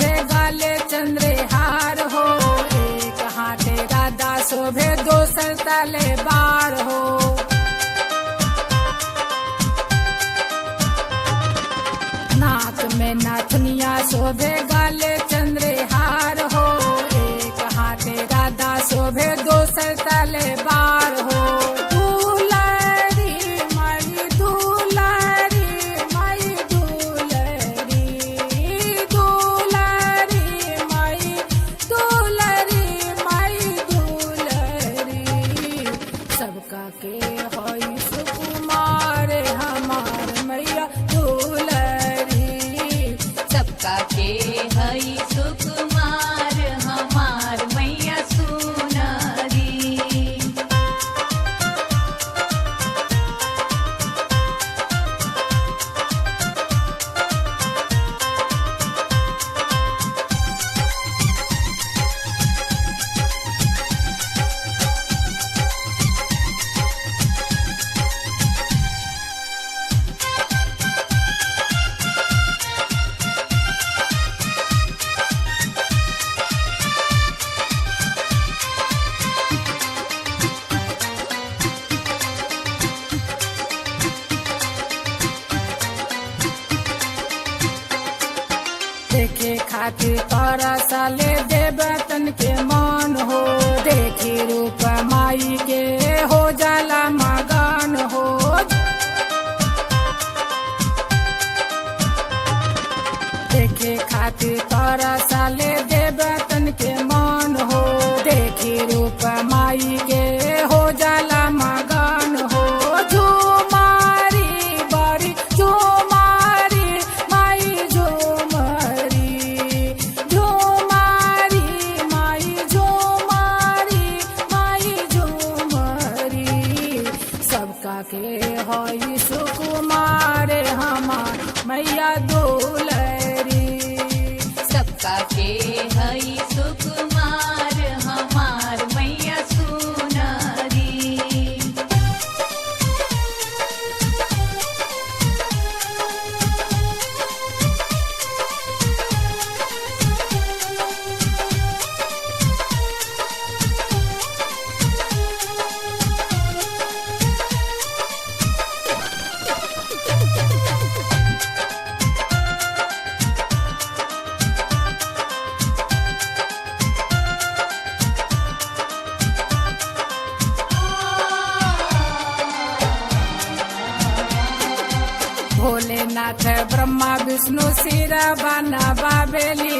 शोभे गाले चंद्रहार हो। एक हाथे राधा शोभे दोसर तले बार हो। नाक में नाथनिया शोभे गाले चंद्रहार हो। एक हाथे राधा शोभे दोसर तले बार हो। दुलारी माई दुलारी माई दुलारी, दुलारी माई दुलारी माई दुलारी। सबका के होई सुकुमार हमार मैया दुलारी। सबका के हई सुकुमार हमार मैया सुनरी। देखे खातिर तरसले देवतन के मान हो। देखी रूप माई के हो जाला मगन हो। देखे खातिर तरसले देवतन के मान हो। देखी रूप माई के हो जाला मगन हो। झुमारी बारी झुमारी माई झुमारी, झुमारी माई झुमारी माई झुमारी। सबका के होई सुकुमार हमार मैया दुलरी। सबका के हई सुकुमार हमार मैया सुनरी। भोलेनाथ ब्रह्मा विष्णु सिर बना बाबेली।